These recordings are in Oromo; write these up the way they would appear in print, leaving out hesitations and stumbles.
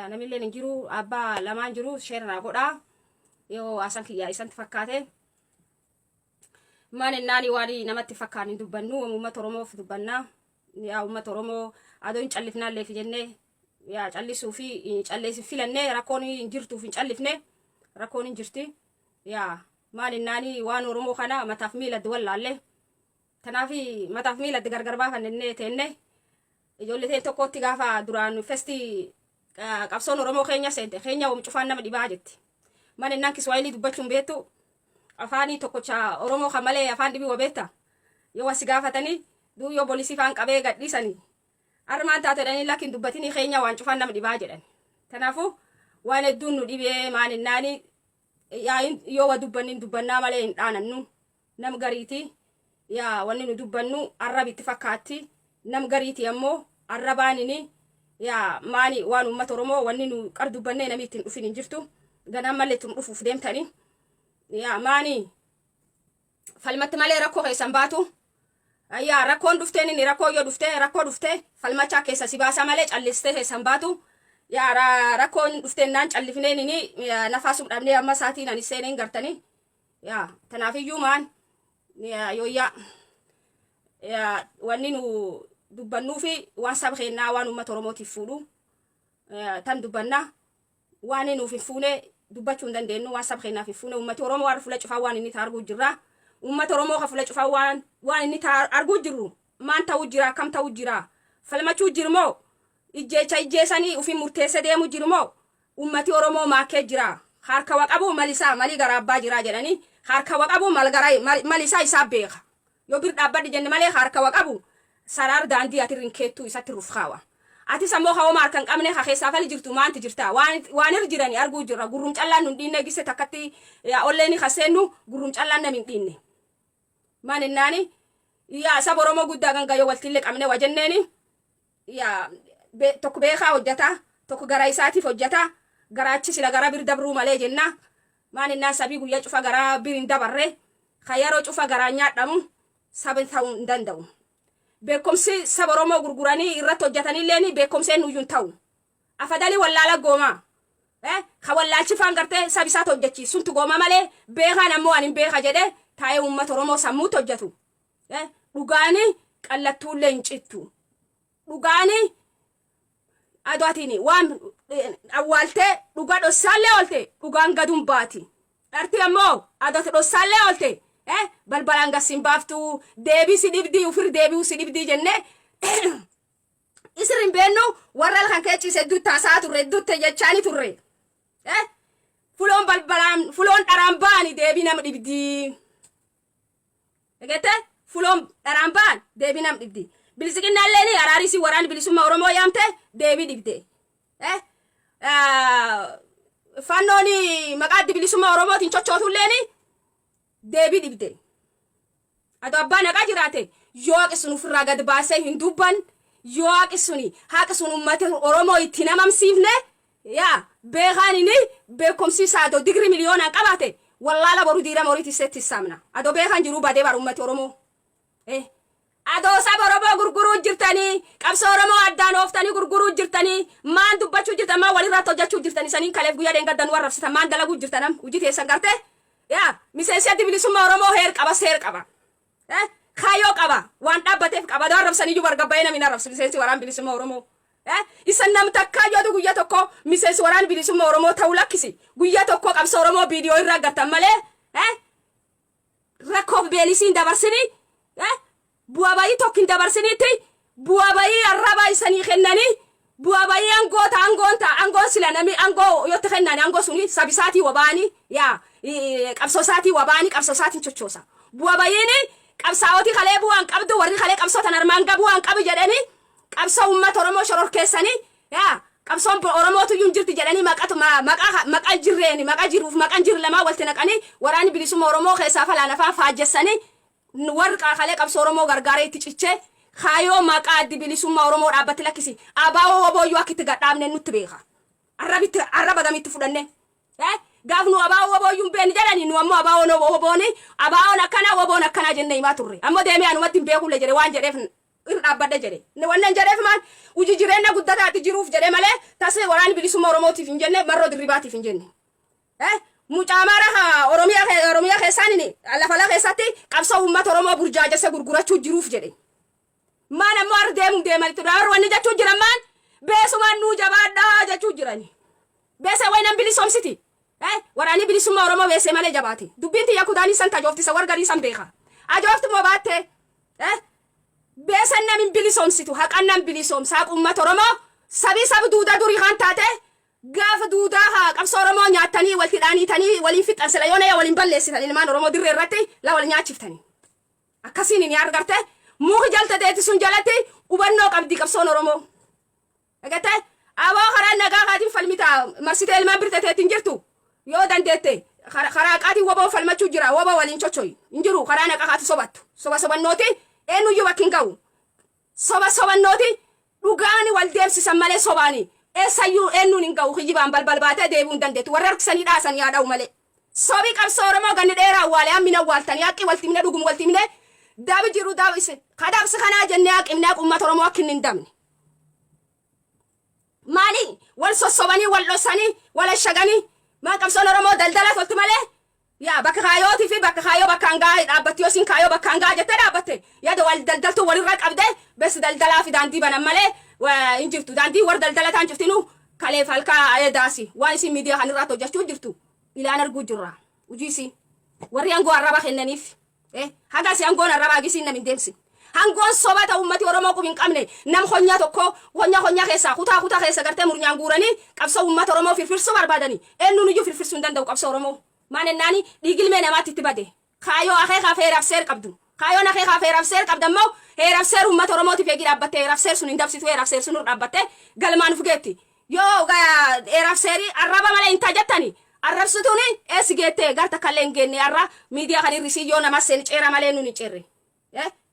Namilleen hin jiru, abbaa lamaan jiru, share naa godhaa yoo haasan kiyyaa isanti fakkaate. Maan ennaani waan namatti fakkaan hin dubbannu, uummata Oromoof dubbanna. Yaa uummata Oromoo, adoo hin callifnaalleef jennee, yaa callisuu fi calleessi filannee, rakkoon hin jirtuuf hin callifne, rakkoon hin jirti. Yaa maal ennaani waan Oromoo kana mataaf miilatti wallaalle. Kanaaf mataaf miilatti gargar baafannee teenne. Ijoollee teen tokkotti gaafa duraan festi qabsoon Oromoo keenya seente, keenya wam cufaan nama dhibaa jetti. Mana innaan Kiswaahilii dubbachuun beektu, afaanii tokkocha Oromoo kan malee afaan dhibii wa beekta. Yoo wasi gaafatanii duu yoo bolisii faan qabee gadhiisanii. Armaan taate jedhanii, lakkin dubbatinii, keenya waan cufaan nama dhibaa jedhan. Kanaafuu waan hedduun nu dhibee. Maan innaani yoo wa dubbanni dubbannaa malee hin dhaanannu. Nam gariiti yaa wanni nu dubbannu arrab itti fakkaatti, nam gariiti ammoo arrabaanini. Yaa maani waan uummata Oromoo wanni nu qar dubbannee namni ittiin dhufin hin jirtu. Ganaan mallee ittiin dhufuuf deemtani. Yaa maani falmatti malee rakkoo keessan baatu. Yaa rakkoon dhufteen inni rakkoo yoo dhuftee, rakkoo dhuftee falmachaa keessa si baasa malee callistee keessan baatu. Yaa rakkoon dhufteen naan callifneen inni nafaasum dhabnee amma isaatiin ani seeneen gartanii. Yaa tanaafiyyuu maan yooyyaa, yaa wanni nu dubbannuufi waan saba keenyaa, waan uummata Oromootiif fuudhu tan dubbannaa. Waan nuuf hin fuune dubbachuu hin dandeenyu. Waan saba keenyaaf hin fuune, uummati Oromoo warra fuula cufaa waan inni taa arguu jirra. Uummata Oromoo ka fuula cufaa waan inni taa arguu jirru maan ta'uu jira, akkam ta'uu jira, falmachuu jirmoo, ijjeecha ijjeesanii ufin murteesse deemu jirumoo, ummati Oromoo maakkee jira. Harka wa qabu malisaa malii gara abbaa jira jedhanii, harka wa qabu mal gara malisaa isaa beeka. Yoo bir dhaabbadhi jenne malee, harka wa qabu saraar daandii ati irrin keettuu isatti rufkaawa. Atis ammoo ka homa harka hin qabne, ka keessaa fali jirtu, maanti jirta? Waan irra jirani arguu jirra. Gurrum callaan nun dhiinne gisse takkatti olleeni ka seennu gurrum callaan nam hin dhiinne. Maan ennaani yaa saba Oromoo guddaa ganga yoo waltillee qabne wa jenneeni, yaa tokko beekaa hojjata, tokko gara isaatiif hojjata, garaachi sila gara bir dabruu malee jenna. Maan ennaan sabii guyyaa cufa garaa bir hin dabarre, ka yeroo cufa garaan nyaadhamu saba ta'uu hin danda'u. Beekumsi saba Oromoo gurguranii irratti hojjetanillee beekumseen nuyyuu hin ta'u. Afadalii wallaala goomaa. Ka wallaalchifaan gartee saba isaatu hojjechiisu suntu gooma malee, beekaan ammoo ani hin beeka jedhee taa'ee uummata Oromoo sammuutti hojjetu. Dhugaanii qallattuullee hin cittu. Dhugaanii adootiin waan awwaaltee dhugaa dhossaallee oolte, dhugaan gaduun baati. Dharti ammoo adooti dhossaallee oolte balbalaan gasiin baaftu, deebii si dhibdii, ufir deebi'uu si dhibdii jennee isir hin beennu. Warra halkan kee ciise hedduutti haasaa turre, hedduutti jechaani turre. Fuloon balbalaan, fuloon dharaan ba'ani deebii nama dhibdii. Egettee fuloon dharaan ba'an deebii nama dhibdi. Bilisiqinnaallee araarisii waraanni bilisummaa Oromoo yaamte deebii dhibde. Fannoon maqaa addi bilisummaa Oromootiin chochootulleen deebii dhibde. Adoo abbaan haqaa jiraate, yoo haqi sun ofirraa gad baasee hin dubban, yoo haqi suni haqi sun uummata Oromoo itti namamsiifne, yaa beekaan inni beekumsi isaa adoo digirii miliyoonaan qabaate, wallaala boru diirama horiitti seetti saamna. Adoo beekaan jiruu badee bara uummati Oromoo. Adoo saba Oromoo gurguruu jirtanii, qabsoo Oromoo addaan ooftanii gurguruu jirtanii, maan dubbachuu jirtan, maan walirratti hojjechuu jirtanii, saniin kaleef guyyaa deengaddan warrabsitan, maan dalaguu jirtan hojii teessan gartee? Yaa miseensi addi bilisummaa Oromoo heer qaba, seer qaba. Kaayyoo qaba, waan dhaabbateef qaba. Adoo arrabsaniyyuu bargabbaa'ee namni hin arrabsu miseensi waraan bilisummaa Oromoo. Isa nam takkaa yoo guyyaa tokko miseensi waraan bilisummaa Oromoo ta'uu lakkisi. Guyyaa tokko qabsoo Oromoo viidiyoo irraa agartan malee rakkoof beelisii hin dabarsini, bu'aa bayii tokko hin dabarsinitti, bu'aa bayii arrabaa isanii kennanii, bu'aa bayii aangoo ta aangoon ta aangoon sila nami aangoo yotti kennani, aangoo suni sabisaatii wabaanii, yaa qabsoo isaatii wabaanii, qabsoo isaatiin chochoosa. Bu'aa bayiini qabsaa'otii kalee bu'aan qabdu, warri kalee qabsoo tan armaan ga bu'aan qabu jedhanii qabsoo uummata Oromoo shororkeessanii, yaa qabsoon Oromootu iyyuu hin jirti jedhanii maqatu maqaa maqaa jirreeni, maqaa jiruuf maqaan jirri lamaa walitti naqanii, waraanni bilisummaa Oromoo keessaa falaan afaan faajjessanii, warri kalee qabsoo Oromoo gargaaree itti cichee kaayoo maqaa addi bilisummaa Oromoo dhaabbatti lakkisi abaawoo wabooyyuu akka itti gadhaabne nutti beeka. Arrabitti arraba gamitti fudhanne. Gaaf nu abaawoo wabooyyuu hin beekne jedhani, nu ammoo abaawoon wobooni, abaawoon akkana, woboon akkanaa jennee himaa turre. Ammoo deemee anumatti hin beekulle jedhe waan jedheef. Irra dhaabbadhe jedhe. Wannan jedheef maal hojii jireenya guddataatti jiruuf jedhe malee tasee waraana bilisummaa Oromootiif hin jenne, Marroo Dirribaatiif hin jenne. Mucaa mara Oromiyaa keessaan lafa ala keessatti qabsoo uummata Oromoo burjaajesse gurgurachuu jiruuf jedhe. Maan ammoo har'a deemuun deemanitti dha. Wanni jechuu jiran maan beesumaan nuu jabaadhaa jechuu jirani. Beesa wayinan bilisoomsiti. Waraanni bilisummaa Oromoo beesee malee jabaate. Dubbiin tiyya kudaanii san tajooftisa wargarii san beeka. Ajooftu moo baatte? Beesan nam hin bilisoomsitu, haqan nam bilisoomsa. Haqa uummata Oromoo sabii saba duudaa durii kan taate gaafa duudaa haa qabsoo Oromoo nyaattanii walitti dhaaniitanii waliin fixxan, sila yoona yaa waliin balleessitan ilmaan Oromoo dirree irratti la wal nyaachiftanii. Akkasiin ni argarte muki jalta teeti sun jalatti hubannoo qabdi qabsoon Oromoo. Agartee, aboo karaa nagaa kaatiin falmita marsitee ilmaan birte teetiin jirtu yoo dandeette karaa haqaatiin woboo falmachuu jira, woboo waliin chochoyi hin jiru. Karaa nagaa kaati sobattu soba sobannooti eenyuyyuu bakki hin ga'u. Soba sobannooti dhugaani wal deemsisan malee sobaani eessayyuu eenyuun hin ga'u. Kiyyibaan balbal baatee deebi'uu hin dandeettu, warra harkisanii dhaasan yaa dha'u malee. Sobii qabsoo Oromoo ganni dheeraa awwaale hammina awwaaltanii haqqi walti himne, dhugum walti himne, dabi jiru dabi kadabsi kanaa jennee haqimne, haqa uummata Oromoo akka inni hin dabne. Maali wal sossobanii, wal dhossanii, wal ashaganii maan qabsoon Oromoo daldala tolti malee yaa bakka kaayootii fi bakka kaayoo bakka hangaa dhaabbatti. Yoo isin kaayoo bakka hangaa jettee dhaabbatte, yaada wal daldaltuu walirra qabde bes daldalaa fi daandii banan malee hin jirtu. Daandii warra daldala taan cuftinu kaleef halkaa eedaasi waan isin miidiyaa kanirraatti hojjechuu jirtu ilaan arguu jirra. Hojii isii warri aangoo arraba kennaniif haga si aangoon arrabaa gisiin nam hin deemsin. Hangoon soba ta'u ummati Oromoo qub hin qabne nam honyaa tokko honyaa honyaa keessaa kutaa kutaa keessa gartee murnyaan guuranii qabsoo uummata Oromoo firfirsuu barbaadanii eenyuun iyyuu firfirsuu hin danda'u qabsoo Oromoo. Maan ennaani dhiigilmee namaatti itti bade. Kaayoo akeekaaf heeraaf seer qabdu. Kaayoon akeekaaf heeraaf seer qabda immoo heeraaf seer uummata Oromootiif eegii dhaabbatte, heeraaf seer sun hin dabsitu, heeraaf seer sun dhaabbatte galmaan uf geetti. Yoo heeraaf seerii arraba malee hin tajattani arrabsituuni eessi geette? Gar takka illee hin geenne. Arra miidiyaa kan irrisii yoo nama seen ceera malee nun hin ceerre.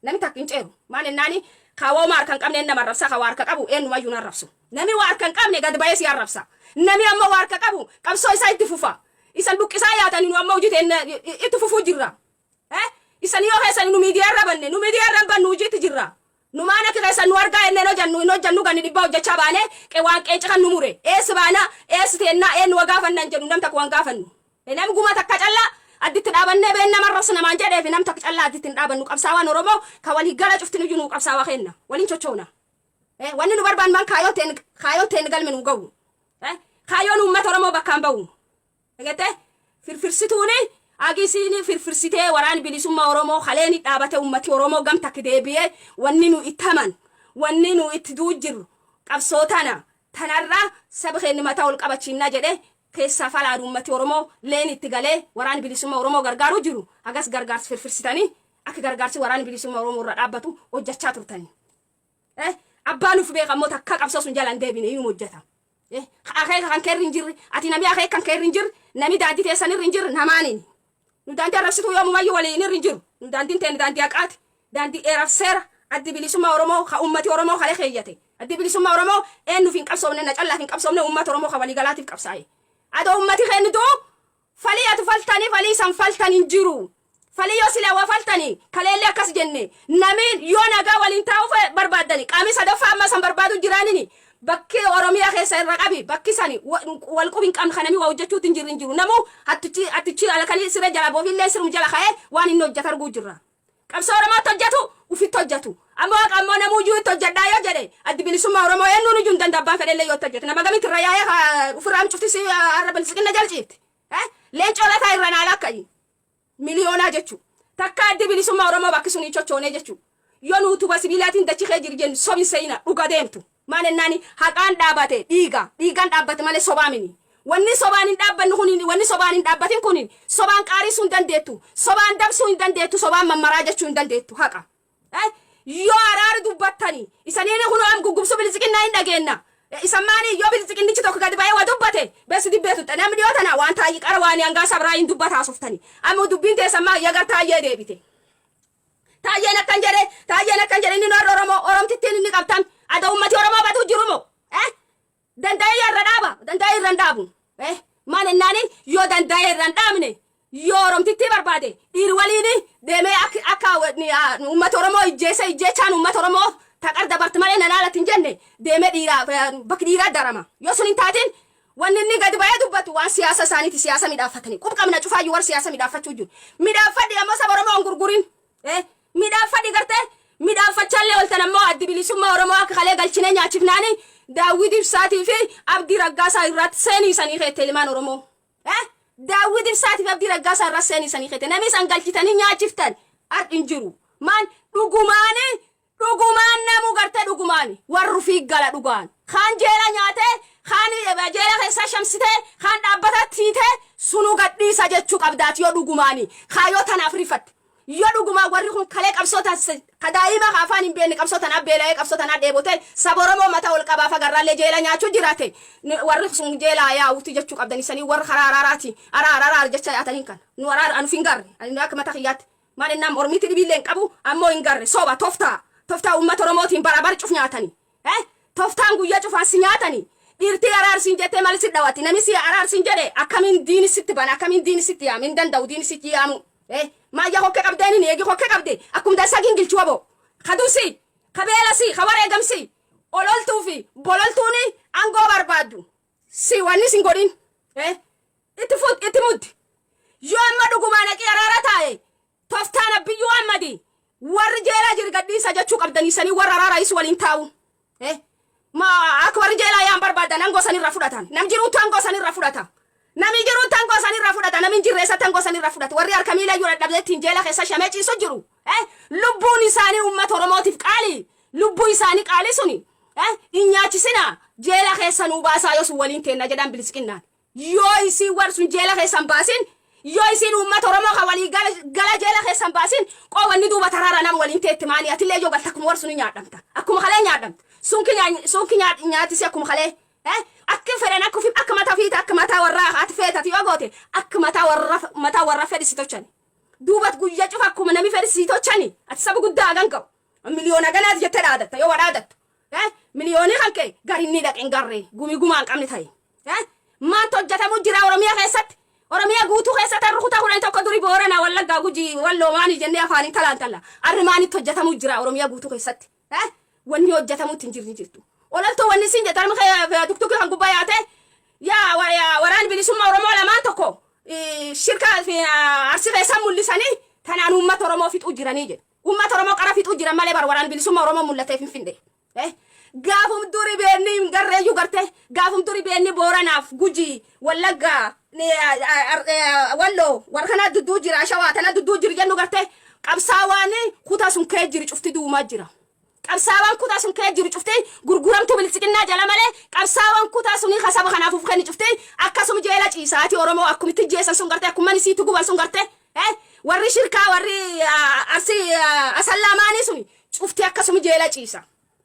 Namni takka hin ceeru. Maal ennaani kaawoo harka hin qabne nama arrabsa, ka waa harka qabu eenyumayyuu hin arrabsu. Namni waa harka hin qabne gad ba'ee si arrabsa. Namni ammoo waa harka qabu qabsoo isaa itti fufa. Isan buqqisaa yaatanii nu amma hojii teen itti fufuu jirra. Isan yoo keessan nu miidiyaa irra banne, nu miidiyaa irra bannu hojiitti jirra. Nu maan akka keessan nu argaa enneen hojjannu hin hojjannu, ganni dhibbaa hojjechaa baane waan qeenca kan nu mure. Eessi baana, eessi teennaa, eenyu waa gaafannan jedhu, nam takka waan gaafannu. Nam guma takka callaa additti dhaabannee been nama arrabsa namaan jedheef nam takka callaa additti hin dhaabannu. Qabsaawaan Oromoo ka walii gala cuftin iyyuu nu qabsaawaa kenna waliin chochoona. Wanni nu barbaannu maal? Kaayoo teen galme nu ga'u. Kaayoon uummata Oromoo bakkaan ba'u. Dhageette, firfirsituuni agisiini firfirsitee waraan bilisummaa Oromoo kaleeni dhaabate uummati Oromoo gam takka deebi'ee wanni nu itti haman, wanni nu itti duu jirru qabsoo tana tanarra saba keenya mataa ol qabachiifna jedhe keessaa falaadu uummati Oromoo leen itti galee waraan bilisummaa Oromoo gargaaruu jiru. Hagas gargaarsi firfirsitanii akka gargaarsi waraan bilisummaa Oromoo irra dhaabbatu hojjechaa turtanii. Abbaan uf beeka immoo takka qabsoo sun jala hin deebine, inuma hojjeta. Akeeka kan keerri hin jirre, ati nami akeeka kan keerri hin jirre, nami daandii teessan irra hin jirre namaaniin. Nu daandii arrabsituu yoomumayyuu waliin irra hin jiru. Nu daandiin teenne daandii haqaati. Daandii dheeraaf seera addi bilisummaa Oromoo ka ummati Oromoo kalee keeyyate. Addi bilisummaa Oromoo eenyuuf hin qabsoomne, na callaaf hin qabsoomne, uummata Oromoo ka waliigalaatiif qabsaa'e. Adoo ummati keenya du'u falii atu faltanii falii isan faltan hin jiru. Falii yoo silaa waa faltanii kaleellee akkas jenne, nami yoo nagaa waliin taa'uu barbaaddani qaamni sadaffaa amma san barbaadu jiraanini bakki Oromiyaa keessa irra qabi bakki sani wal qubi hin qabne kan namni waa hojjechuutti hin jirre hin jiru. Namu hattichi hattichi halkanii siree jala boofillee sirum jala ka'ee waan inni hojjetu arguu jirra. Qabsoo Oromootti hojjetu ufitti hojjetu. Amma waaqa ammoo namuu iyyuu itti hojjedhaa yoo jedhe addi bilisummaa Oromoo eenyuun iyyuu hin danda'u, abbaan fedhellee yoo itti hojjete. Nama gamitti irra yaa'ee ofirraa cufti si har'a bilisiqinna jalciifti. Leencoo Lataa irra naala akkayi. Miliyoonaa jechuudha. Takka addi bilisummaa Oromoo bakki sun hin chochoonee jechuudha. Yoo nu utuba sibiilaatiin dachi kee jiru jennu sobin seeyina dhuga deemtu. Maal ennaani haqaan dhaabate, dhiiga dhiigaan dhaabbate malee sobaa mini. Wanni sobaan hin dhaabbannu kun, wanni sobaan hin dhaabbatin kun sobaan qaarisuu hin dandeettu. Sobaan dabsuu hin dandeettu. Sobaan mammaraa jechuu hin dandeettu haqa. Yoo araara dubbattani isaniin kun am guggubsuu bilisiqinnaa hin dhageenna. Isan maani yoo bilisiqinnichi tokko gadi ba'ee waa dubbate beessi dibbeetu namni dhiyoo tana waan taayii qara waan hangaa sabraa hin dubbata haasoftani. Amma dubbiin teessan maa yagar taayyee deebite. Taayyeen akkan jedhe, taayyeen akkan jedhe, inni warra Oromoo Oromtittiin inni qabtan ada ummati Oromoo batu jirumo. Danda'ee irra dhaaba, danda'ee irra hin dhaabu. Maal ennaani yoo danda'ee irra hin dhaabne, yoo Oromtittii barbaade dhiir waliin Deemee akka uummata Oromoo ijjeessa, ijjeechaan uummata Oromoo taqar dabarte malee nan alatti hin jenne, deemee dhiiraa bakki dhiiraa darama. Yoo sun hin taatin, wanni inni gadi ba'ee dubbatu waan siyaasa isaaniiti, siyaasa midhaaffatanii. Qub qabna cufaayyuu warra siyaasa midhaaffachuu jiru. Midhaaffadhi, ammoo saba Oromoo hin gurgurin. Midhaaffadhi gartee midhaaffachaallee oltan, ammoo Addi Bilisummaa Oromoo akka kalee galchinee nyaachifnaani Daawwid Ibsaatii fi Abdii Raggaasaa irratti seenii isanii keette ilmaan Oromoo. Daawwid Ibsaatii fi Abdii Raggaasaa irratti seenii isanii keette. Namni isan galchitanii nyaachiftan har'i hin jiru. Maan dhugumaani, dhugumaan namu gartee dhugumaan warri ufii gala dhugaan. Kaan jeela nyaatee, kaan jeela keessaa shamsitee, kaan dhaabbata tiitee sunuu gadhiisa jechuu qabdaati yoo dhugumaani. Kaayoo tanaaf rifatte. Yoo dhugumaan warri kun kalee qabsoo taasise, ka daa'ima ka afaan hin beekne qabsoo tanaa beela'ee, qabsoo tanaa dheebotee saba Oromoo mataa ol qabaaf agarraallee jeela nyaachuu jiraate, warri sun jeelaa yaa'uuti jechuu qabdan isanii warra karaa araaraati. Araara araara jecha yaataniin kan nu araara anu hin garre. Ani akka mataa kiyyaatti maal innaan mormiitti dhibiillee hin qabu, ammoo hin garre. Soba toftaa toftaa uummata Oromootiin bara bara cuf nyaatanii, toftaan guyyaa cufaan si nyaatanii. Dhiirtii araarsiin jettee maal si dhawatti? Namni si araarsiin jedhe akkamiin diini sitti bana? Akkamiin diini sitti yaamu? Hin danda'u diini sitti yaamu. Maayya kokke qabdeen hin eegi kokke qabde akkum dansaa gingilchi wabo kadusi kabeelasi kawareegamsi ololtuu fi bololtuuni angoo barbaaddu si wanni sin godhin. Itti fut, itti muddi. Yoo amma dhugumaan haqii araara taa'e, toftaan Abbiyyuu Ahmadi warri jeelaa jiru gadhiisa jechuu qabdanii sanii warra araara isu waliin taa'u. Ma akka warri jeelaa yaan barbaadan angoo sanirra fudhatan. Nam jiruutu angoo sanirra fudhata. Nami jiruutu angoo sanirra fudhata. Nami hin jirre eessatti angoo sanirra fudhata? Warri harka miila iyyuu dadhabdee ittiin jeela keessa shamee ciisu jiru. Lubbuun isaanii uummata Oromootiif qaali. Lubbuu isaanii qaali suni. Hin nyaachisina. Jeela keessa nuu baasaa, yoo sun waliin teenna jedhan bilisqinnaan. Yoo isiin warri sun jeela keessa hin baasin, yoo isiin uummata Oromoo kan walii gala jeela keessa hin baasin, qoo wanni duuba taraara nama waliin teetti maali? Atillee yoo galta akkuma warri suni nyaadhamta. Akkuma kalee nyaadhamta. Sunki nyaatisi akkuma kalee. Akka fedhan, akka ofii, akka mataa ofiiti, akka mataa warraa ati feetati yoo goote, akka mataa warra fedhi si tolchani. Duubat guyyaa cufa akkuma nami fedhi si tolchani. Ati saba guddaa hagan ga'u. Miliyoona ganaati jettee dhaadatta yoo dhaadattu. Miliyoonii kan ka'e garinni dhaqe hin garree gumi gumaa hin qabne ta'e. Maaltu hojjetamu jira Oromiyaa keessatti? Oromiyaa guutuu keessatti har'a kutaa 11 duri Booranaa, Wallaggaa, Gujii, Walloo maanii jennee afaaniin talaan talla. Har'i maanitti hojjetamu jira Oromiyaa guutuu keessatti? Wanni hojjetamutti hin jirni jirtu. Ololtuu wanni siin jettan tuktukii kan gubbaa yaate yaa Waraanni Bilisummaa Oromoo lamaan tokko shirka Arsii keessaa mul'isanii tanaan uummata Oromoo fixuu jiranii jedhe. Uummata Oromoo qara fixuu jiran malee bar Waraanni Bilisummaa Oromoo mul'ateef hin finde. Gaafum duri beenni hin garreeyyuu garte, gaafum duri beenni Booranaaf, Gujii, Wallaggaa, Walloo warra kana dudduu jira, Shawaa tana dudduu jiru jennu garte, qabsaawaan kutaa sun kee jiru cufti duumaa jira. Qabsaawaan kutaa sun kee jiru cufti gurguramtuu bilisiqinnaa jala malee, qabsaawaan kutaa sunii kasaba kanaaf uf kenni cufti akkasuma jeela ciisaati. Oromoo akkumitti jeessan sun garte, akkuma isiitti guban sun garte, warri shirkaa, warri Arsii Asallaa maanii suni cufti akkasuma jeela ciisa.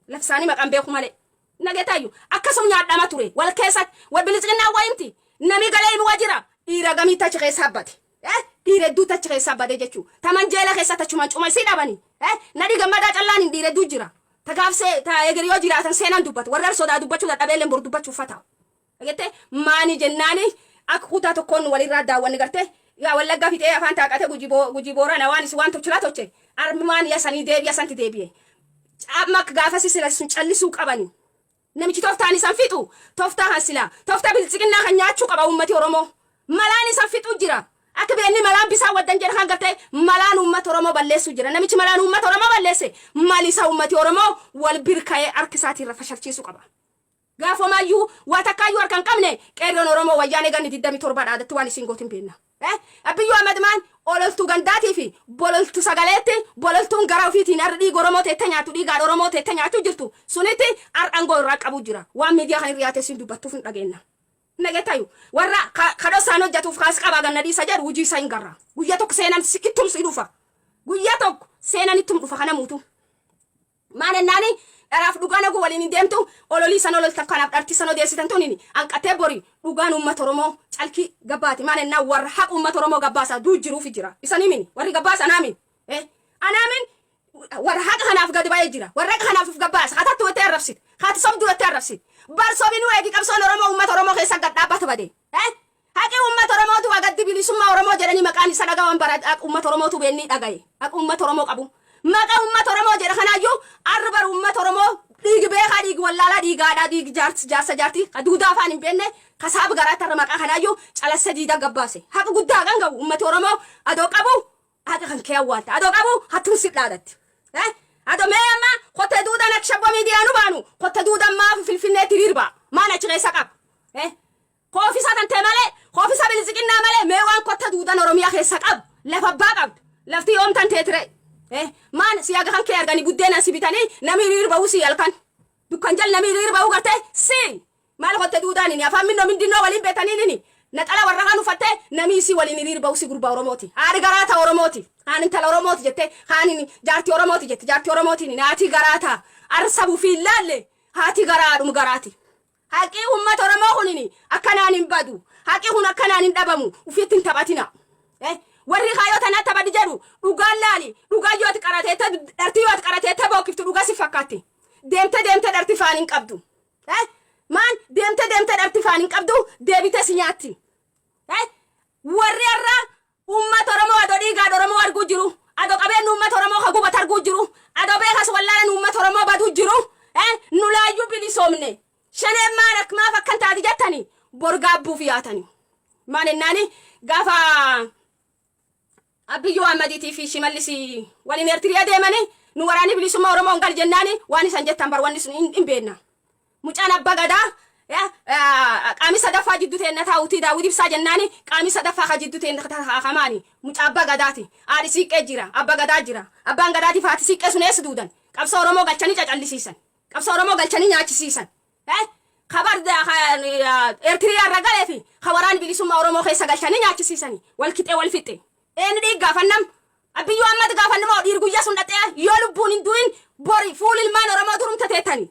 Lafsaanii maqaan beeku malee. Nageetaayyuu akkasuma nyaadhama ture wal keessatti wal bilisiqinnaa wayimti nami galee himu jira. Dhiira gamiitti achi keessaa bade? Dhiira hedduutti achi keessaa bade jechuudha. Taman jeela keessatti achumaan cuma isii dhabanii. Nadhi Gammadaa callaan hin dhiira hedduu jira. Tagaafsee ta eger yoo jiraatan seenaan dubbatu. Warra sodaa dubbachuu dadhabeelleen bor dubbachuuf fataa'u. Dhagettee maani jennaani akka kutaa tokkoon walirraa daawwanni gartee yaa Wallaggaa fixee afaan taaqate, Gujii, Boorana waan isi waan tolchilaa tolche, armaan yasanii deebi'a santi deebi'e. Amma akka gaafasi sila sun callisuu qabani. Namichi toftaan isan fixu toftaa kan silaa toftaa biltsiqinnaa kan nyaachuu qaba uummati Oromoo. Malaan isan fixuu jira. Akka beenni malaan bisaan waddan jedha kan gartee malaan uummata Oromoo balleessuu jira. Namichi malaan uummata Oromoo balleesse mal isa uummati Oromoo wal birka'ee harka isaatiin irra fashalchiisuu qaba. Gaafamaayyuu waa takkaayyuu harka hin qabne qeerroon Oromoo wayyaanee ganni 27 dhaadatti waan isin gootin beenna. Abbiyyuu Ahmad maan ololtuu gandaatii fi bololtu sagaleetti, bololtuun gara ofiitiin har'a dhiiga Oromoo teette nyaatu, dhiigaan Oromoo teette nyaachuu jirtu sunitti har'a aangoo irraa qabuu jira. Waan miidiyaa kan irriyaate isin dubbattuuf hin dhageenna. Nageetayu warra kadhoo isaan hojjetuuf kaas qabaa ganna dhiisa jedhu hojii isaa hin garra. Guyyaa tokko seenan ittum si dhufa. Guyyaa tokko seenan ittum dhufa kana muutu. Maan ennaani dharaaf dhugaan oguu waliin hin deemtu. Ololii san ololtan kanaaf dharti san odeessitan tuniin hanqatee bori dhugaan uummata Oromoo calkii gabbaati. Maan ennaa warra haqa uummata Oromoo gabbaasaa duu jiruufi jira. Isanii mini warri gabbaasa anaamin. Anaamin warra haqa kanaaf gadi ba'ee jira. Warra haqa kanaaf uf gabbaasa. Hatattu wattee arrabsite. Hati sobduu wattee arrabsite. Bar sobinuu eegi qabsoon Oromoo uummata Oromoo keessa gad dhaabbata bade. Haqi uummata Oromootu agaddi bilisummaa Oromoo jedhanii maqaan Callisa dhagawan bara uummata Oromootu beennii dhagaye akka uummata Oromoo qabu. Maqaa uummata Oromoo jedha. Kanaayyuu arra bara uummata Oromoo dhiigi beekaa, dhiigi wallaalaa, dhiigaadhaa, dhiigi jaarsa jaartii ka duudaa afaan hin beekne kasaaba garaatti arra maqaa kanaayyuu calassa diidaa gabbaase. Haqa guddaa kan gahu uummati Oromoo adoo qabu haqa kan kee awwaalta, adoo qabu hattuun si dhaadatti. Adoo mee amma kotte duudaan akka shabboo miidiyaa nu baanu, kotte duudaan maaf Finfinneetti hiriirba maan achi keessa qaba? Koofisa tantee malee, koofisa bilisiqinnaa malee, mee waan kotta duudan Oromiyaa keessa qabu lafa abbaa qabdu lafti yoom tantee ture? Maan si haga kan kee arganii buddeenan si bitanii namni hiriir ba'uu si halkan dukkan jal namni hiriir ba'uu gartee si maal kotte duudaan inni afaan minnoo mindinnoo waliin beetanii nini naxala warra kan uffattee namni isii waliin hiriir ba'uu si gurbaa Oromooti, haadhi garaa ta'a Oromooti, kaan intala Oromooti jette, kaan jaartii Oromooti jette, jaartii Oromootiin haati garaa ta'a arsabu fi ilaalle haati garaadhum garaati. Haqii uummata Oromoo kunini akkanaan hin badu. Haqi kun akkanaan hin dhabamu. Ufitti hin taphatina. Warri kaayoo tanaa taphadhi jedhu dhugaan laali. Dhugaa yoo ati qarateette, dhartii yoo ati qarateette bookkiftu dhugaa si fakkaatti. Deemte deemte dharti faan hin qabdu. Maan deemte deemte dharti faan hin qabdu, deebite si nyaatti. Warri har'a uummata Oromoo adoo dhiigaan Oromoo arguu jiru. Adoo qabeenyi uummata Oromoo ka gubat arguu jiru. Adoo beekas wallaalan uummata Oromoo baduu jiru. Nu laayyuu bilisoomne. Shaneen maan maaf akkan taati jettani bor gaabbuuf yaatani. Maal ennaani gaafa Abiyyuu Ahmadiitii fi Shimallis waliin Eertiriyaa deemanii nu waraanni bilisummaa Oromoo hin gal jennaani waan isan jettan bar wanni sun hin beekna. Mucaan abba gadaa qaamni sadaffaa jidduu teenna taa'uutii Daawwid Ibsaa jennaani qaamni sadaffaa ka jidduu teenna kamaani mucaa abba gadaati. Haadhi siiqqee jira, abba gadaa jira. Abbaan gadaatiif haati siiqqee sun eessa duudan? Qabsoo Oromoo galchanii cacallisiisan. Qabsoo Oromoo galchanii nyaachisiisan. Kabar Eertiriyaa irra galee fi ka waraanni bilisummaa Oromoo keessa galchanii nyaachisiisanii wal qixee wal fixxe. Eenyu dhiig gaafannam? Abiyyuu Ahmad gaafannu dhiir guyyaa sun dhaqee yoo lubbuun hin du'in bori fuul ilmaan Oromoo durumta teettani.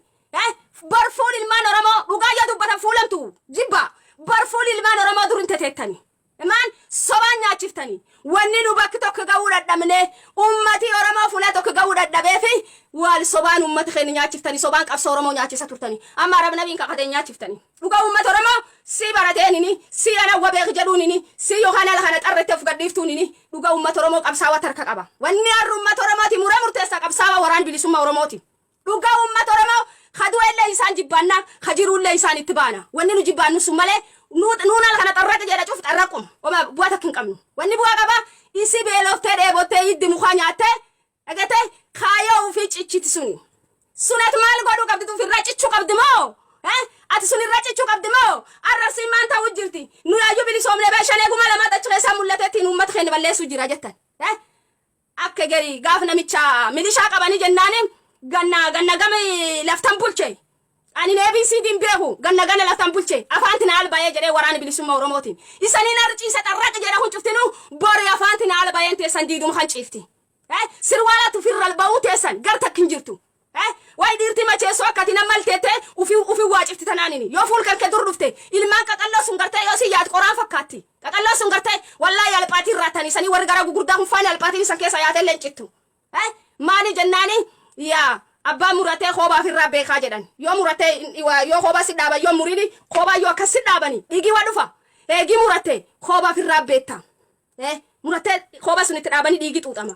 Bor fuul ilmaan Oromoo dhugaa yoo dubbatan fuulamtu jibba. Bor fuul ilmaan Oromoo durumta teettani. Maan sobaan nyaachiftanii? Wanni nu bakki tokko ga'uu dadhabne, ummati Oromoo fuula tokko ga'uu dadhabee fi wal sobaan ummata keenya nyaachiftanii, sobaan qabsoo Oromoo nyaachisa turtanii. Amma Arab nabiin kakatee nyaachiftanii. Dhugaa uummata Oromoo si barateenini, si ana wabeek jedhuunini, si yookaan ala kana xarrette of gadhiiftuunini, dhugaa uummata Oromoo qabsaawaa tarka qaba. Wanni har'a uummata Oromooti muree murteessa qabsaawaa waraan bilisummaa Oromooti. Dhugaa uummata Oromoo kadu'ellee isaan jibbaannaa, kajiruullee isaan itti baana. Wanni nu jibbaannu sun malee nuun ala kana xarraqi jedha cuf xarraquma. Oma bu'aa takka hin qabnu. Wanni bu'aa qaba isi beeloftee dheebottee hiddi mukaa nyaattee dhagatee kaayoo ofii cichiti suni. Sunat maal godhuu qabdi? Ofirraa cichuu qabdi moo? Ati sun irraa cichuu qabdi moo? Arrabsiin maan ta'uu jirti? Nu yaayyuu bilisoomne bee shanee 2000 achi keessaa mul'ateettiin uummata keenya balleessuu jira jettan. Akka gari gaaf namicha milishaa qabanii jennaani ganna ganna gama laftan bulche. Ani ABCD hin beeku, ganna ganna laftan bulche afaanti na albayee jedhee waraana bilisummaa Oromootiin. Isaniin arciisa xarraqi jedha kun cuftinuu bori afaanti na albayeen teessan diiduma kan ciifti. Sirwaalatu firra ba'uu teessan gar takka hin jirtu. Wayi dhiirti macheessoo akkati nama malteette ufi ufi waacifti tanaanini. Yoo fuul kan kee dur dhufte ilmaan qaqalloo sun gartee yoo si yaad qoraan fakkaatti. Qaqalloo sun gartee wallaahi alphaatiin raattanii sanii warri gara gugurdaa kun faani alphaatiin isan keessa yaatee leencittu. Maali jennaani yaa abbaan muratee koobaaf irraa beekaa jedhan. Yoo muratee yoo koobaa si dhaaban, yoo muriini koobaa yoo akkas si dhaabani dhiigii waa dhufa. Eegii muratee koobaaf irraa beekta. Muratee koobaa sun itti dhaabanii dhiigii xuuxama.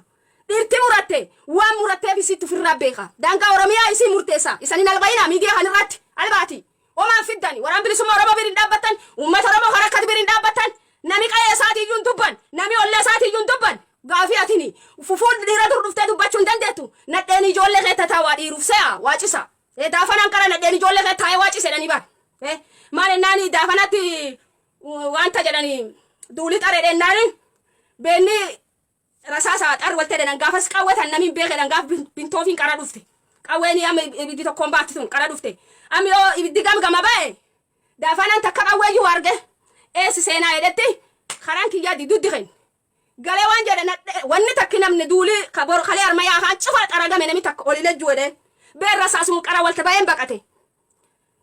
Dhiirti muratte waan muratteef isitti ofirraa beeka. Daangaa Oromiyaa isii murteessa. Isaniin albayinaa miidiyaa kan irratti albaati. Omaan fiddani waraan bilisummaa Oromoo biriin dhaabbattan, uummata Oromoo harakkati biriin dhaabbattan, nami qa'ee isaatii iyyuu hin dubban, nami ollaa isaatii iyyuu hin dubban. Gaafii atini fufuul dhiira dur dhuftee dubbachuu hin dandeettu. Nadheen ijoollee kee tataa waa dhiiruuf se'a waa cisa. Daafanaan qara nadheen ijoollee kee taa'ee waa cise jedhanii bar. Maal ennaani daafanatti wanta jedhanii duuli xaree dhennaani beenni rasaasa xar walte jedhan gaafas qawwetan namni hin beekedhan gaaf bintoofiin qara dhufte. Qawween amma ibiddi tokkoon baatti tun qara dhufte. Amma yoo ibiddi gamgama ba'e daafanaan takka qawweeyyuu arge eessi seenaa jedhetti karaan kiyyaa diduddi kenni. Galee waan jedhe wanni takki namni duuli kabor kalee armayaa kaan cufa xaragame namni takka oli lejju jedheen. Been rasaasuma qara walte ba'een baqate.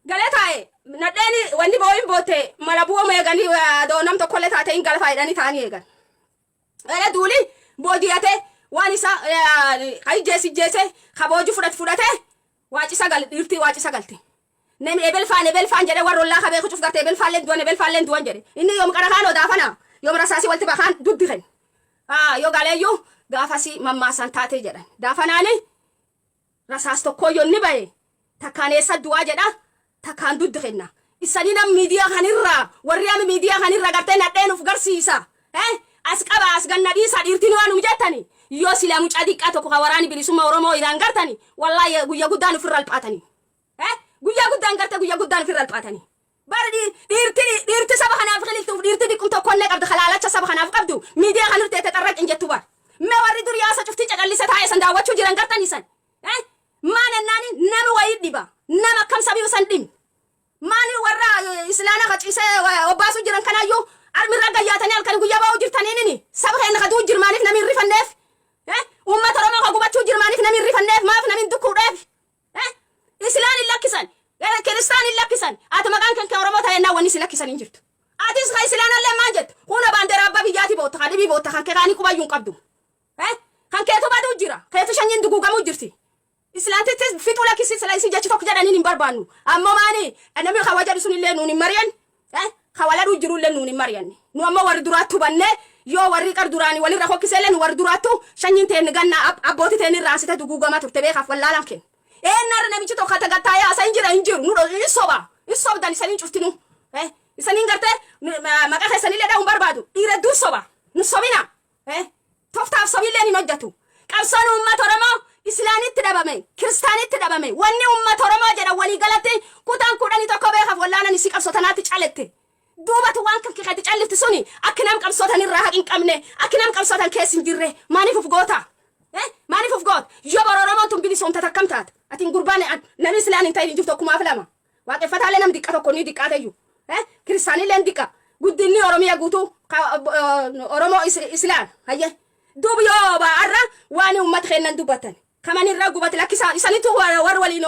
Galee taa'e nadheeni wanni boo'in bootte mala bu'oo eeganii doo nam tokkollee taate hin galfaa jedhanii taa'anii eegan. Gara duuli boojiyate waan isa ka ijjeesi ijjeese, ka booju fudhate fudhate, waacisa gal dhiirtii waacisa galte. Nami ebel faan ebel faan jedhe warra ollaa ka beeku cuf garte ebel faalleen du'an ebel faalleen du'an jedhe. Inni yoom qara kaan odaafana yoom rasaasii walti bakaan duddi kenna. Yoo galeeyyuu gaafasi mammaasan taatee jedhan. Daafanaani rasaas tokkoo yonni bahe takkaan eessa du'aa jedha, takkaan duddi kenna. Isanii nam miidiyaa kanirraa, warri amma miidiyaa kanirra gartee nadheen uf garsiisa. As qaba, as ganna dhiisa, dhiirtiin waan nu jettani. Yoo sila mucaa diqqaa tokko ka waraani bilisummaa Oromoo iraan gartani, wallaahi guyya guddaan ofirra alphaatani. Guyyaa guddaan garte, guyya guddaan ofirra alphaatani. Bari dhiirti saba kanaaf qililtuuf dhiirti diqqum tokkollee qabdu, kalaalacha saba kanaaf qabdu, miidiyaa kan irteete xarraq hin jettu bar. Mee warri dur yaasa cuftii cacallise taa'e san daawwachuu jiran gartanii san. Maan ennaani nami wayii dhiba. Nama akkam sabii san dhimmi. Maani warra islaana ka ciisee obbaasuu jiran kanaayyuu armirra gayyaatanii halkan guyyaa ba'uu jirtaniinini saba keenya ka du'u jirmaaniif nami hin rifanneef. Uummata Oromoo ka gubachuu jirmaaniif nami hin rifanneef, maaf nami hin dukkuudheef. Islaan hin lakkisan. Kiristaan hin lakkisan. Ati maqaan kan kee Oromoo ta'e wanni si lakkisan hin jirtu. Atis ka islaanallee maal jettu? Kuna baandeeraa abbaa biyyaati bootta, ka dhibii bootta, kan kee kaanii qubayyuu hin qabdu. Kan keetu baduu jira. Keetu shanyiin duguugamuu jirti. Islaantittis fixuu lakkisi, sila isii jechi tokko jedhaniin hin barbaannu. Ammoo maani namni kawa jedhu sunillee nuun hin mari'an. Kawa ladhuu jirullee nuun hin mari'anne. Nu ammoo warri duraattu bannee, yoo warri qar duraanii walirra hokkisellee, nu warri duraattu shanyiin teen ganna abbootii teen irraa ansite duguugamaa turte beekaaf wallaalaan kennu. Eenyarra namichi tokko hata gattaa'ee haasa hin jira, hin jiru, nu hin soba, hin sobdan isaniin cuftinu. Isaniin gartee maqaa keessanillee dha'uun barbaadu, dhiira hedduu soba, nu sobina. Toftaaf sobilleen hin hojjetu. Qabsoon uummata Oromoo Islaanitti dhabame, Kiristaanitti dhabame, wanni uummata Oromoo jedhan walii galatti kutaan 11 beekaaf wallaanan isii qabsoo tanaatti calette. Duubatu waan kan keetti callifti suni akka nam qabsootan irraa haqi hin qabne, akka nam qabsootan keessa hin jirre maaliif uf goota? Maaliif uf goota? Yoo bara Oromoon tun bilisoomte takkam taata? Atiin gurbaan namni Islaan hin ta'in hin jirtu, 2000 2. Waaqeffataalee nam diqqa tokko ni diqqaateyyuu. Kiristaanillee diqqa. Guddinni Oromiyaa guutuu Oromoo Islaan. Hayyee. Duuba yoo har'a waan uummata keennan dubbatan. Kaman irraa gubate lakkisaa isanitu warra waliin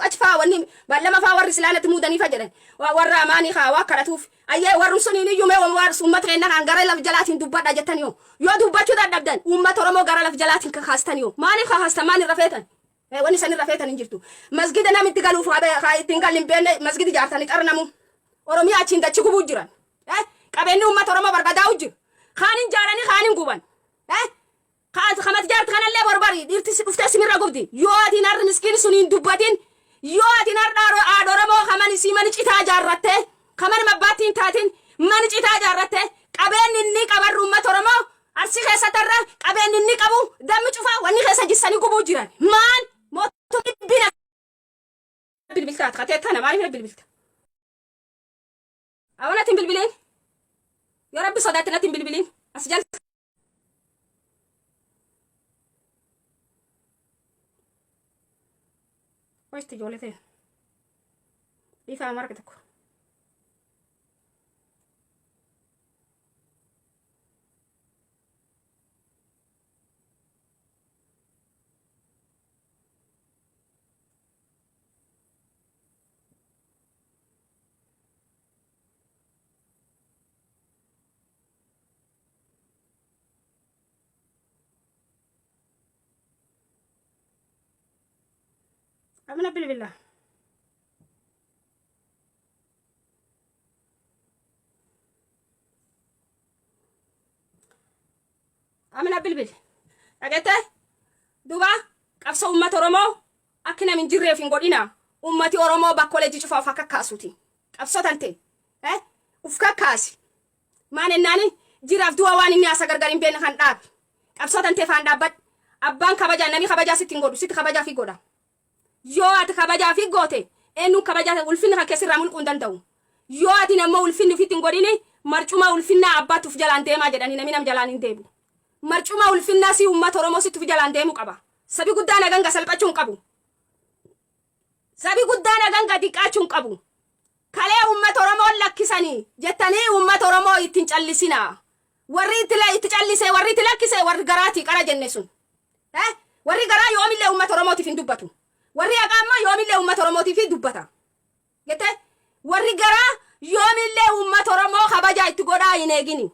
achi faa wanni lama faa warri islaanatti muudanii fa jedhan, warra amaanii kaa waa kadhatuuf. Ayyee, warri suniin iyyuu mee warri uummata keenya kan gara laf jalaatiin dubbadha jettan, yoo dubbachuu dadhabdan uummata Oromoo gara laf jalaatiin kakaastan, yoo maaliif kakaastan? Maal irra feetan? Wanni isan irra feetan hin jirtu. Masgida namitti galuuf haa ittiin galli hin beekne masgidi ijaartanii xarnamu. Oromiyaa achiin dachi gubuu jiran. Qabeenyi uummata Oromoo barbadaa'u jiru. Kaan hin jaaranii, kaan hin guban. Kamat jaarti kanallee barbari dhiirti si dhuftee simirra gubdi. Yoo ati harri miskiin sun hin dubbatin, yoo ati har'a haadha Oromoo kaman isii mani citaa jaarrattee, kaman mabbaatti hin taatin mani citaa jaarrattee, qabeenyi inni qabarru uummata Oromoo Arsii keessatti har'a qabeenyi inni qabu dammi cufaa wanni keessa jissanii gubuu jiran. Maan mootummaa bina bilbilta katee tana maaliif bilbilta? Awwan ati hin bilbiliin. Yoo Rabbi sodaatte natti hin bilbiliin. As jala. Hoisti ijoollee ta'e. Dhiifama marga tokko. Amina bilbila. Amina bilbil. Dhageette? Duuba qabsoo uummata Oromoo akka namni hin jirreef hin godhina. Uummati Oromoo bakkolee cufa of akka kaasuti. Qabsoo tante. Uf kakkaasi. Maan ennaani jiraaf du'a waan inni haasa gargar hin beekne kan dhaabi. Qabsoo tantee faan dhaabbadhu. Abbaan kabajaa namni kabajaa sitti hin godhu, sitti kabajaa fi godha. Yoo ati kabajaa fi goote, eenyuun kabajaa ulfinni kan keessirraa mulquu hin danda'u. Yoo ati ammoo ulfinni ofitti hin godhini, marcuma ulfinnaa abbaatti uf jalaan deemaa jedhanii, namni nam jalaan hin deemu. Marcuma ulfinnaa si uummata Oromoo sitti uf jalaan deemuu qaba. Sabi guddaan haganga salphachuu hin qabu. Sabi guddaan haganga diqqaachuu hin qabu. Kalee uummata Oromoo lakkisanii jettanii uummata Oromoo ittiin callisinaa. Warri itti callisee, warri itti lakkisee, warri garaatii qara jenne sun. Warri garaa yoomillee uummata Oromootiif hin dubbatu. Warri haqaa immoo yoomillee uummata Oromootiif dubbata. Jette, warri garaa yoomillee uummata Oromoo kabajaa itti godhaa hin eegini.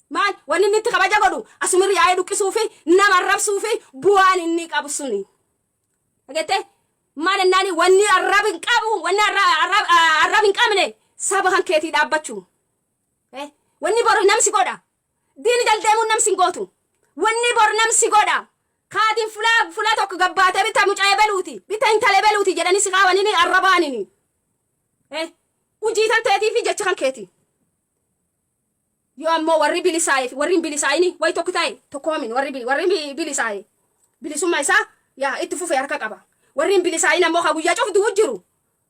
Maal wanni inni itti kabaja godhu asumirri yaa'ee dhuqqisuu fi nama arrabsuu fi bu'aan inni qabu suni. Jette, maal ennaani wanni arrab hin qabu, wanni arrab hin qabne saba kan keetii dhaabbachuu. Wanni boru namsi godha. Diini jaldeemuun namsi hin gootu. Wanni bor namsi godha. Kaatiin fulaa fulaa tokko gabbaatee bita mucaa ebeluuti, bita intala ebeluuti jedhanii si qaabanini arrabaanini. Hujii tan teetii fi jecha kan keeti. Yoo ammoo warri bilisaa'ee fi warri hin bilisaa'ini wayi tokko ta'e tokkoomin warri bilisaa'e bilisummaa isaa yaa itti fufee harka qaba. Warri hin bilisaa'in ammoo ka guyyaa cufu du'u jiru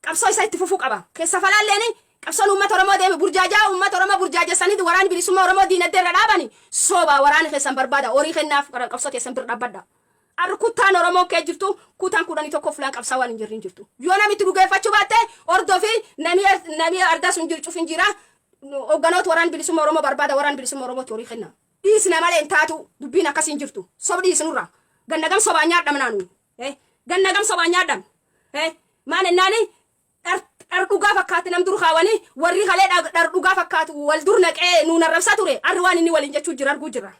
qabsoo isaa itti fufuu qaba. Keessa falaalleeni qabsoon uummata Oromoo deeme burjaajaa uummata Oromoo burjaajessanii waraani bilisummaa Oromoo diinagdee irra dhaabani soobaa waraana keessan barbaada, horii kennaaf, qabsoo keessan bira dhaabbadha. Arri kutaan Oromoo kee jirtu kutaan 11 fulaan qabsaa waan hin jirre hin jirtu. Yoo namitti dhugeeffachuu baatte hordofi, nami ardaa sun jiru cufin jira. Hogganoota waraan bilisummaa Oromoo barbaada, waraan bilisummaa Oromootti horii kenna. Dhiisna malee hin taatu, dubbiin akkasii hin jirtu. Sob dhiisnurra. Ganna gam sobaan nyaadhamnaa nuyi. Ganna gam sobaan nyaadham. Maal ennaani dhar dhugaa fakkaatti nam dur kaawanii warri kalee dhar dhugaa fakkaatu wal dur naqee nuun arrabsaa ture, arri waan inni waliin jechuu jira arguu jirra.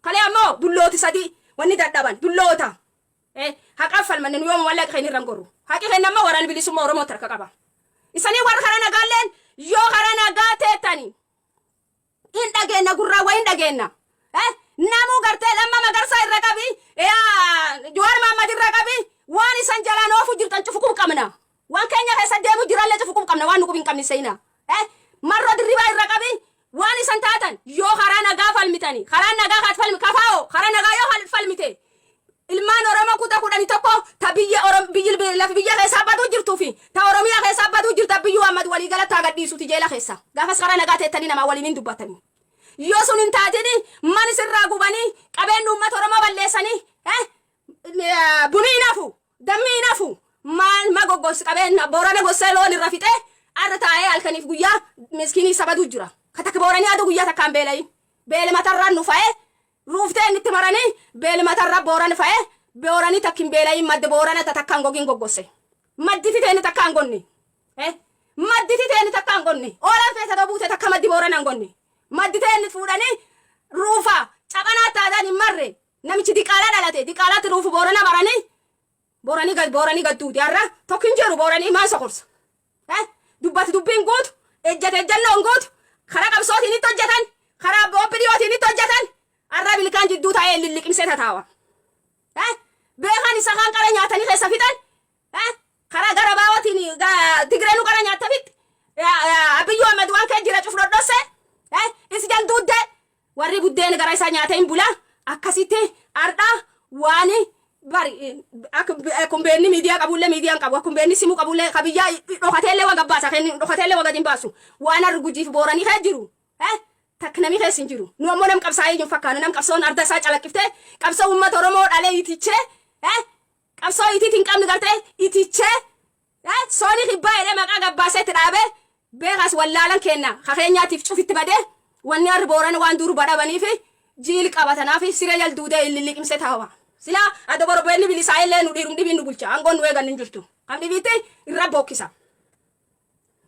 Kalee ammoo dullooti sadii wanni dadhaban dulloota. Haqaaf falmanne nu yooma mallaqa keenya irra hin gorru. Haqi keenya ammoo waraana bilisummaa Oromoo harka qaba. Isanii warra karaa nagaalleen yoo karaa nagaa teettani hin dhageenna, gurraa waa hin dhageenna. Namuu gartee Lamma Magarsaa irra qabi, Jawaar Mahaammad irra qabi, waan isan jalaan oofu jirtan cufu qub qabna. Waan keenya keessa deemu jirallee cufu qub qabna, waan nu qub hin qabne seenaa. Marro Dirribaa irra qabi, waan isan taatan yoo karaa nagaa falmitani, karaa nagaa kaat falmi kafaa'oo karaa nagaa yoo falmite, ilmaan Oromoo kutaa 11 ta biyya Oromoo biyyi lafi biyya keessaa baduu jirtuu fi ta Oromiyaa keessaa baduu jirta biyyuu Ahmad walii galatti haa gadhiisuuti jeela keessa. Gaafas karaa nagaa teettanii namaa waliin hin dubbatanii. Yoo sun hin taatini mani sirraa gubanii qabeenyi uummata Oromoo balleessanii bunii hin hafu, dammi hin hafu, maal ma goggos qabeenya Boorana gossee loon irra fixee arra taa'ee halkaniif guyyaa miskiinii sabaduu jira. Katakka Booranii aduu guyyaa takkaan beelayin. Beela matarraan nu fa'ee ruuftee inni itti maranii beela matarra Booran fa'ee Booranii takkin beelayin, madda Boorana ta takkaan gogin goggosse. Madditi teeni takkaan gonne. Madditi teeni takkaan gonne. Oolaan feeta ta'uu buute takka maddi Boorana hin gonne. Maddi teeni fuudhanii ruufa caphanaa taadhaan hin marre. Namichi diqaalaa dhalate diqaalaatti ruufu Boorana maranii Booranii gad Booranii gad duuti har'a tokko hin jiru. Booranii maal sokorsa? Dubbati dubbiin guutu, ejjate ejjannoon guutu, karaa qabsootiin itti hojjetan, karaa OPDOtiin itti hojjetan, har'a bilkaan jidduu taa'ee lilliqimsee tataawa. Beekan isa kaan qara nyaatanii keessa fixan, karaa gara baawwatiin Tigireenu qara nyaatta fixi. Abiyyuu Ahmad waan kee jira cuf dhodhosse isi jalduudde warri buddeen gara isaa nyaatee hin bula. Akkasitti har'a waan bari akkuma beenni miidiyaa qabullee miidiyaan qabu, akkuma beenni simuu qabullee ka biyyaa dhokateellee waa gabbaasa, dhokateellee waa gadi hin baasu. Waan har'a Gujiif Booranii kee jiru takka namni keessa hin jiru. Nu ammoo nam qabsaa'ee hin fakkaannu, nam qabsoon arda isaa calaqqiftee qabsoo uummata Oromoo dhalee itichee, qabsoo itiit hin qabne gartee itichee, soonii kibbaa jedhee maqaa gabbaasee itti dhaabee beekaas wallaalan kenna kakeenyaatiif cufitti badee wanni harri Boorana waan duru badhabanii fi jiil qabatanaaf siree jal duudee illilliqimsee taawa. Silaa adda borobbeenni bilisaa illee nu dhiirum dhibiin nu bulcha, aangoon nu eegan hin jirtu. Kam dhibiitti irra bookkisa.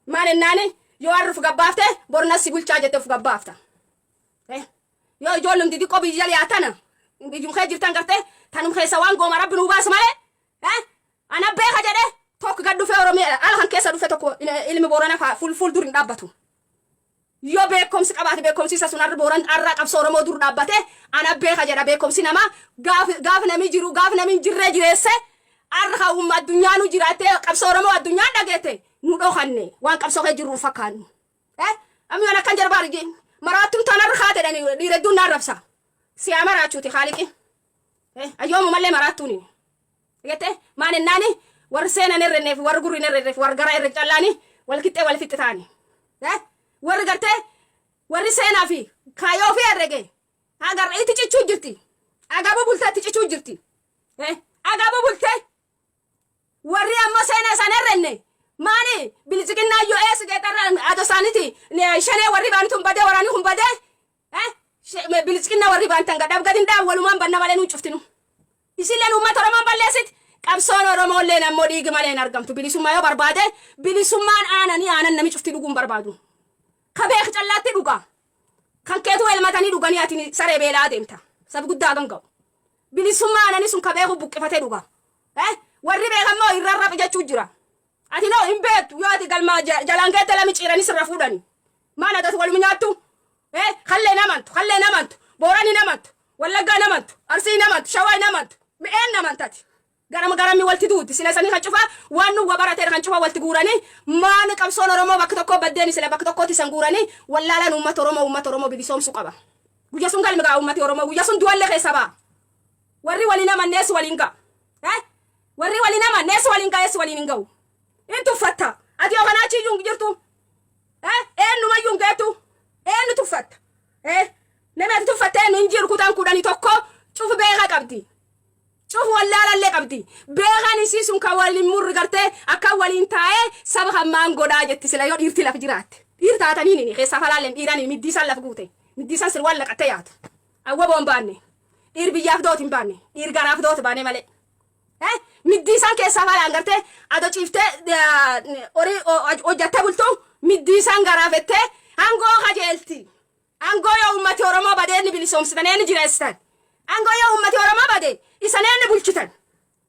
Maal ennaani yoo harri uf gabbaafte bornas si bulchaa jette uf gabbaafta. Yoo ijoollum xixiqqoo biyya liyaatana biyyum kee jirtan gartee tanum keessa waan gooma rabbi nuu baasu malee ana beeka jedhe tokko gad dhufee Oromiyaa ala kan keessa dhufe tokko ilmi Boorana fuul dur hin dhaabbatu. Yoo beekumsi qabaate beekumsi isa sun harri Booran har'a qabsoo Oromoo dur dhaabbate ana beeka jedha. Beekumsi namaa gaaf namni jiru gaaf namni hin jirree jireesse har'a kan uumma addunyaanuu jiraattee qabsoo Oromoo addunyaan dhageette nu dhokanne waan qabsoo kee jirru fakkaannu. Ammi waan akkan jedhu baari maraattuun taan har'a kaate dhani dhiira hedduun naan rabsa. Siyaa maraachuuti haaliqi. Ayyoomu mallee maraattuuni. Jette maan ennaani warri seenan herrenneef, warri gurri hin herrenneef, warri gara herreg callaani wal qixxee wal fixxi taani. Warri gartee warri seenaa fi kaayyoo fi herrege agar itti cichuu jirti. Agabuu bultee itti cichuu jirti. Agabuu bultee warri ammoo seenaa isaan herrenne maani bilchiqinnaa yoo eessi geexarra ado isaaniiti shanee warri baanitu hin badee, waraanii kun badee bilchiqinnaa warri baantan gadhaaf gadi hin dhaabu, walumaan banna malee nuun cuftinu. Isilleen uummata Oromoon balleessit, qabsoon Oromoolleen ammoo dhiigi malee hin argamtu. Bilisummaa yoo barbaade bilisummaan aananii aanan nami cufti dhuguu hin barbaadu. Ka beek callaatti dhuga. Kan keetuu elmatanii dhuganii ati saree beelaa deemta. Sabi guddaa hagam ga'u. Bilisummaa aananii sun ka beeku buqqifatee dhuga. Warri beekammoo irra raphi jechuu jira. Ati noo hin beektu, yoo ati galma jalaan geette lami ciiranii sirra fuudhani. Maal adatu waluma nyaattu? Kallee namantu, kallee namantu, Boorani namantu, Wallaggaa namantu, Arsii namantu, Shawaa namantu, mi'een namantati. Garam garammi walti duuti sila sanii kan cufaa waan nu barateen kan cufaa walti guuranii maan qabsoon Oromoo bakka tokko baddeen sila bakka tokkotti isan guuranii wallaalaan uummata Oromoo bilisoomsuu qaba. Guyya sun galmi gaa uummati Oromoo guyya sun du'allee keessa ba'a. Warri waliin amannees waliin ga'a. Warri waliin amannees waliin ga'ees waliin hin ga'u. In tuffatta. Ati yoo kanaa achi iyyuu hin jirtu. Eenyumayyuu hin geetu. Eenyu tuffatta? Namni ati tuffatte eenyu hin jiru. Kutaan 11 cufu beeka qabdi. Cufu wallaalallee qabdi. Beekan isii sun kan waliin murri gartee akka waliin taa'ee saba kan maan godhaa jetti sila yoo dhiirti laf jiraatte. Dhiir taatanii nini keessaa falaalleen dhiiranii middiisaan laf guute. Middiisaan sirwaan laqattee yaatu. Awwa boon baanne. Dhiir biyyaaf dooti hin baanne. Dhiir garaaf dooti baane malee. Middiisaan keessaa falaan gartee ado ciiftee horii hojjattee bultu middiisaan garaafettee hangoo kajeelti. Angoo yoo ummati Oromoo badee inni bilisoomsitan, inni jireessitan. Angoo yoo ummati Oromoo bade isan inni bulchitan.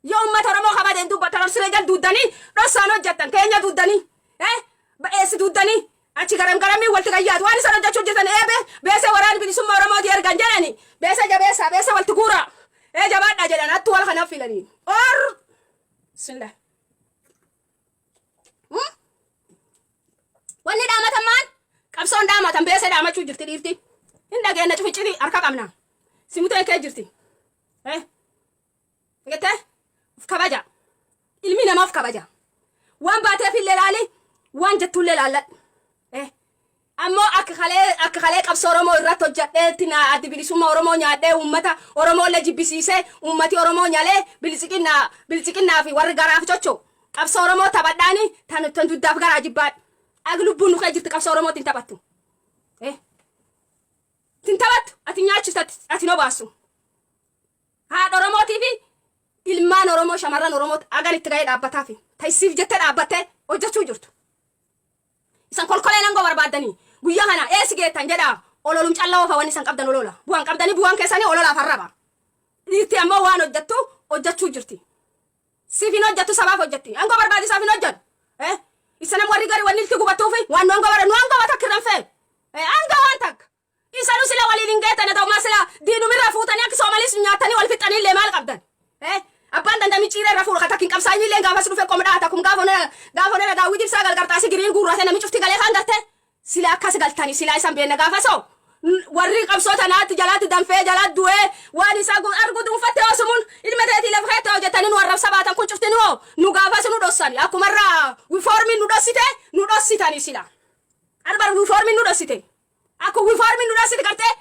Yoo ummata Oromoo kabadeen dubbatan ol siree jal duuddanii dhossaan hojjettan keenya duuddanii. Ba'eessi duuddanii achi garam garamii walti gayyaatu waan isaan hojjechuu hojjetan eebe beesa waraana bilisummaa Oromooti ergan jedhani beesa jabeessa, beesa walti guuraa. Ee, jabaadha jedhan attu wal kanaaf filanii. Or. Bismillah. Wanni dhaamatan maal? Qabsoon dhaamatan beesa dhaamachuu jirti dhiirti. Hin dhageenna, cuficciti harka qabna. Simutee kee jirti. Jettee of kabaja. Ilmi namaa of kabaja. Waan baateef illee laali, waan jettullee laalladhu. Ammoo akka kalee qabsoo Oromoo irratti hojjedheetti na addi bilisummaa Oromoo nyaadhee, uummata Oromoo illee jibbisiisee, uummati Oromoo nyalee biltsiqinnaa fi warri garaaf chocho qabsoo Oromoo taphadhaani tan tan duddaaf garaa jibbaadha. Ag lubbuun nu kee jirti qabsoo Oromootiin taphattu. Tin taphattu, ati nyaachiftu, ati no baasu. Haadha Oromootii fi ilmaan Oromoo, shamarran Oromoo agan itti ga'ee dhaabbataa fi taisiif jettee dhaabbattee hojjechuu jirtu. Isan kolkolee nangoo barbaaddanii guyyaa kana eessi geettan jedhaa, ololum callaa oofa. Wanni isan qabdan olola. Bu'aan qabdanii, bu'aan keessanii ololaaf arraba. Dhiirti ammoo waan hojjettu hojjechuu jirti. Siif hin hojjettu, sabaaf hojjetti. Angoo barbaadu isaaf hin hojjetu. Isa nam warri gari wanni itti gubattuufi waan nu angoo barbaadu, nu angoo takka irra hin feenu. Angoo waan takka. Isanu sila waliin hin geettan ta'umaa sila diinumirra fuutanii akka Soomaliis nyaatanii wal fixanii illee maal qabdan? Abbaan dandami ciiree irra fuudha takka hin qabsaa'in illee gaafas dhufe qomdhaa takkum gaafa onera daawwiti ibsaa galgarxaasi giriin guurrate namni cufti galee kaan garte sila akkas galtanii sila isan beenne gaafasoo warri qabsoo tanaatti jalaatti danfee jalaatti du'ee waan isaa argu dhuunfatte osumuun ilma teetii lafa keetti hojjetanii nu arrabsa baatan kun cufti nu nu gaafas nu dhossani akkumarraa wifoormiin nu dhossite nu dhossitanii sila arbar wifoormiin nu dhossite, akka wifoormiin nu dhossite gartee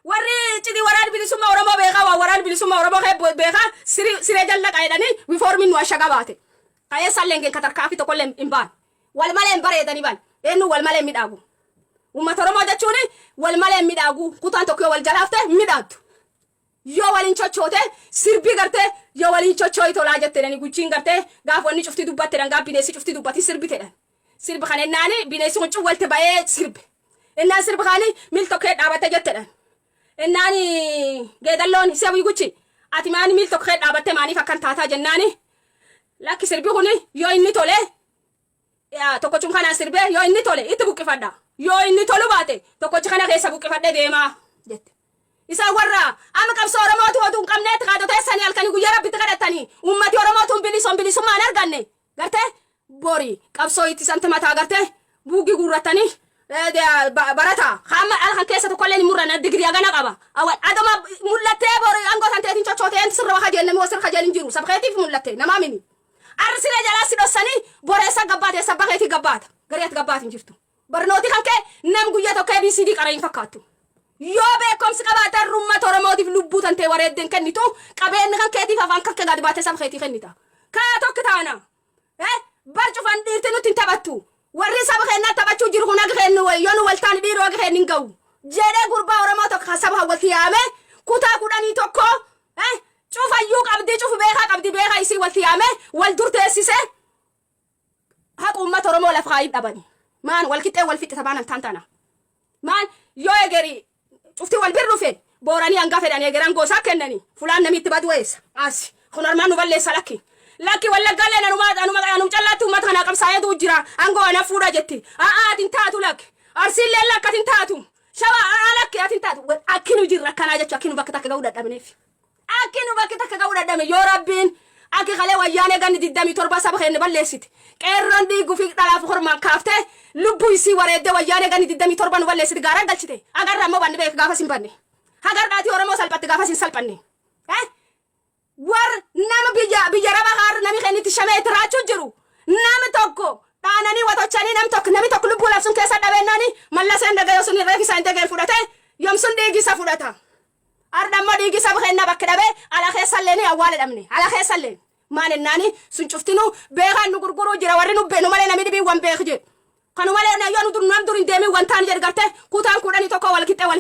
warri cidii waraana bilisummaa Oromoo beekaa, waan waraana bilisummaa Oromoo kee beekaa siree jalla qaedhanii wifoormiin nu ashaga baate ka'eessaallee hin katarkaafi tokkollee hin baan wal malee hin bareedanii ban eenyu wal malee hin midhaagu. Uummata Oromoo jechuun wal malee hin midhaagu. Kutaan tokko yoo wal jalaafte hin midhaagdu. Yoo waliin chochoote sirbii gartee yoo waliin chochooyi tolaa jettedhani guchiin gartee gaafa wanni cufti dubbattedhan, gaaf bineensi cufti dubbati sirbitedhan. Sirbi kan ennaani bineensi kun cuwwalte ba'ee sirbe. Ennaan sirbi kaani miil tokkee dhaabatte jettedhan. Ennaani geedalloon seewii guchi ati maani miil tokkee dhaabatte maaniif akkan taataa jennaani, lakki, sirbi kun yoo inni tole tokkochum kanaan sirbee yoo inni tole itti buqqifadha, yoo inni tolu baate tokkochi kana keessa buqqifadhe deemaa jette. Isaan warra amma qabsoo Oromootu oduu hin qabneetti kaadhoteessanii halkanii guyyaa Rabbitti kadhatanii uummati Oromootu bilisoon bilisummaa hin arganne gartee bori qabsoo itti santi mataa gartee buugii guurratanii barata hamma halkan keessa tokkollee hin murranne digirii hagana qaba. Awwan adoma mul'attee bori aangoo san teetiin chochootee enti sirra kajeelne moo sirra kajeelin jiru sabkeetiif mul'atte namaa mini. Arrisiree jalaa si dhossanii boreessa gabbaate sabba keetii gabbaata garee ati gabbaati hin jirtu. Barnooti kan kee nam guyyaa tokko ABCD qara hin fakkaattu. Yoo beekumsi qabaatan uummata Oromootiif lubbuu tantee wareeddeen kennitu, qabeenyi kan keetiif afaan kan kee gadi baatee saba keetii kennita. Kaa tokko taana. Bar cufan dhiirti nutti hin taphattu. Warri saba keenyaa taphachuu jiru kun haga kennu yoo nu waltaan dhiiroo haga kennu hin ga'u. Jedhee gurbaa Oromoo tokko kan saba walitti yaame kutaa 11 cufayyuu qabdi, cufu beekaa qabdi, beekaa isii walitti yaame wal dur teessise haqa uummata Oromoo lafa kaayii dhabani. Maan wal qixxee wal fixxe tabaan tan tana. Maan yoo egeri cufti wal bir dhufe booranii hanga fedhan egeran gosaa kennani fulaan namni itti badu eessa as kun armaan nu balleessa. Lakki, lakki, Wallaggaallee anuma anuma anum callaatti uummata kanaa qabsaa'eetu jira, aangoo ana fuudha jetti. A'aa, ati hin taatu, lakki. Arsiillee lakka, ati hin taatu. Shawa alakki ati hin taatu. Akki nu jirra akkanaa jechuun akki nu bakka takka ga'uu dadhabneef. Akki nu bakka takka ga'uu dadhabne yoo Rabbiin akki kalee Wayyaanee ganni 27 saba keenya balleessite. Qeerroon dhiiguu fi dhalaaf hormaan kaaftee lubbuu isii wareeddee Wayyaanee ganni 27 nu balleessite gaaraan galchite. Agarra ammoo banne beek gaafas hin banne. Hagar dhaatii Oromoo salphatte gaafas hin salphanne. War nama biyya raba haar nami keenya shamee itti raachuu jiru. Nami tokko dhaananii watochanii nam tokko nami tokko lubbuu labsuun keessa dhabeennaani Mallaseen dhagayoo sun reefi isaa hin dageen fudhate yoomsun dhiigi isa fudhata. Arda ammoo dhiigi saba keenya bakka dhabee ala keessallee ni awwaala dhabne ala keessallee. Maal ennaani sun cuftinuu beekaan nu gurguruu jira, warri nu beenu malee namni dhibii wan beek jedhu. Kanu malee yoo nu dur nam dur hin deemin wantaan jedhu gartee kutaan 11 wal qixxee wal.